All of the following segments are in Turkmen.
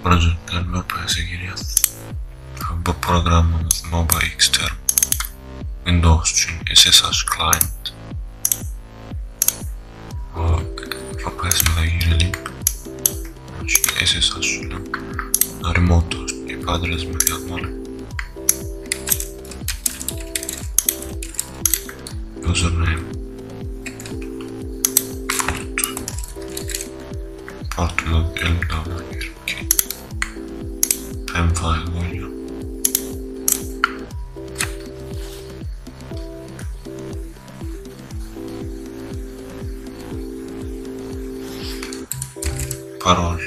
Birinjilikden VPS-e girýäs. Bu programmamyz MobaXterm Windows üçin SSH client. Bu VPS-imize gireliň. Şu SSH bilen remote IP adresimizi ýazmaly. Username port portumuz elmydama 22 pem file bolýar. Parol.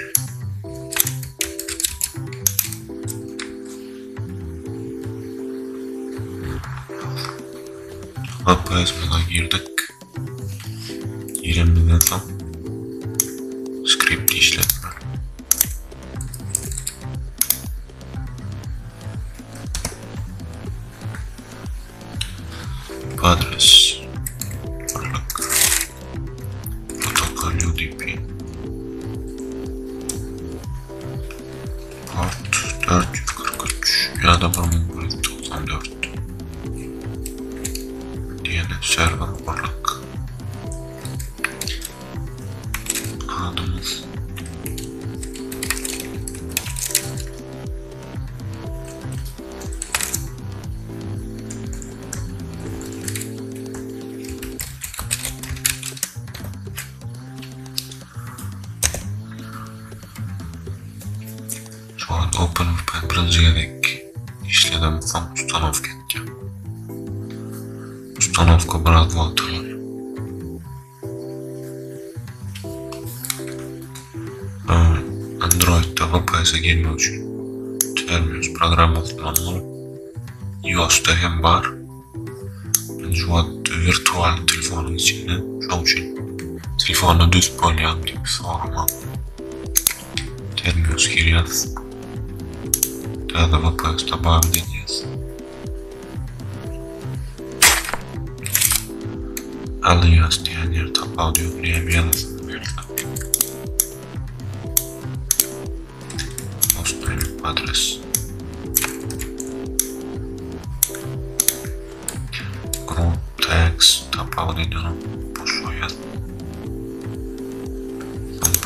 VPS-mize girdik. Girenimizden soň skript işletmeli. Adres birlik protokol UDP port 443 ýa-da 1194 DNS server birlik adymyz Şu wagt OpenVPN birinji gezek işledim, soň ustanowka etýän. Ustanowka biraz wagt alar. Androidda VPS-e girmek üçin Terminus programmasy ulanmaly. iOS-da hem bar. Men şu wagt wirtual telefonyň içinde, şoň üçin telefonda düzüp bolýarmy diýip soramaň. Terminus girýäs. Täze VPS-de bar diýýäs. Alias diýen ýer tapawudy ýok, näme ýazasyn berse. Hostname adres. Group tags tapawudy edýän boş goýýas.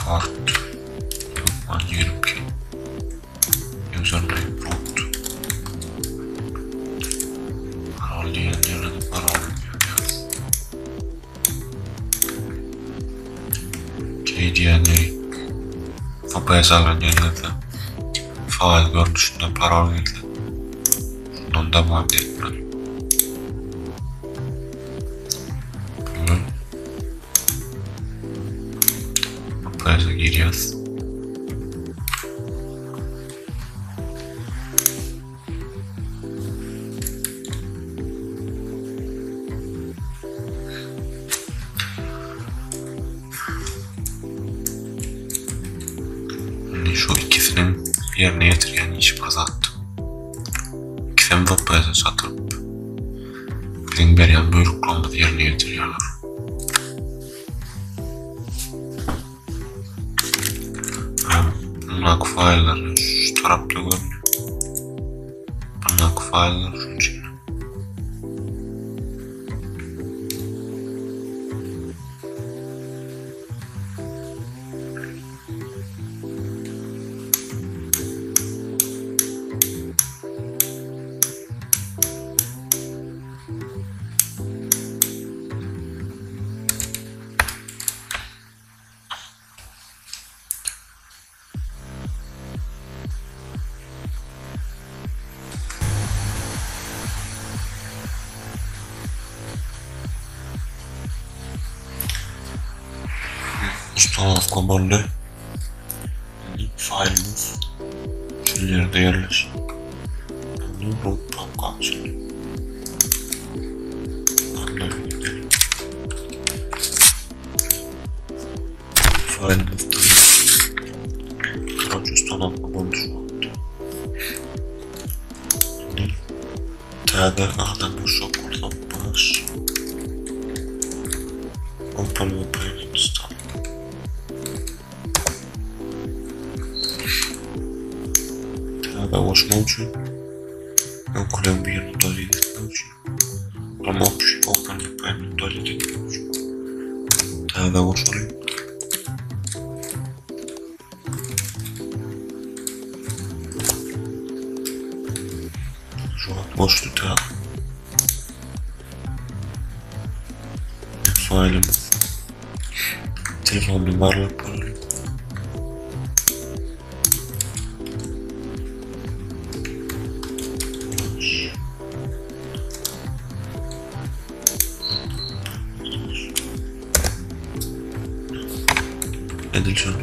Port 22 Username root. Parol diýen ýerde parol ýazýarys. Key diýen ýeri VPS alan ýeriňizde faýl görnüşinde parol gelse, şundan dowam etmeli. VPS-e girýäs. Indi şu ikisiniň ýerine ýetirýän işi bir zat. İkisem VPS-e çatyryp, biziň berýän buýruklarymyzy ýerine ýetirýärler. Bundaky faýllar şu tarapda görünýär. Bundaky faýllar şunuň içinde. Ustanowka boldy. Indi faýlymyz şu ýerde ýerleşýär. Indi root papka açyldy. Faýlymyz Karoç ustanowka boldy şu wagt. Indi täze adam goşjak bolsak baş OpenVPN install. Täze goşmak üçin. Öňküleň birini delete etmek üçin. Hem OpenVPN delete etmek üçin. Täze goşalyň. Şu wagt goşdy täze. Faýlymyz. Telefonda barlap görelim. Edil şöyle.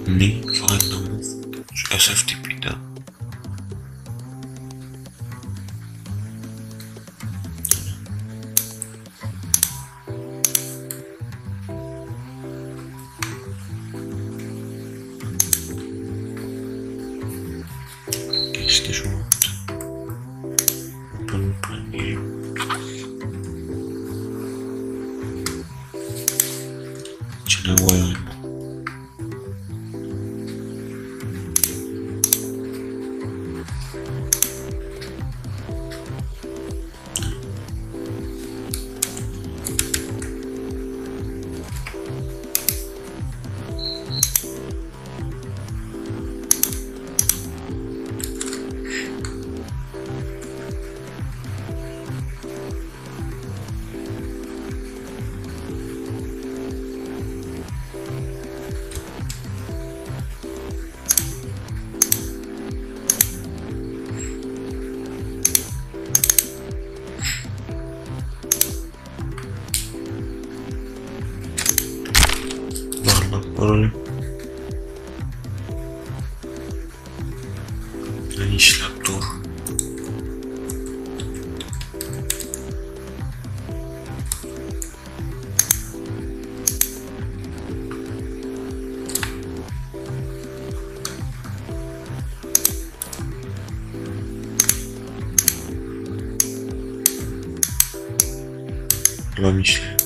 Indi faýllarymyz şu SFTP-de. Geçdi şu wagt. OpenVPN girip. İçine koyayım. Barlap görelim. Ne işlep dur. Bulam işleýär.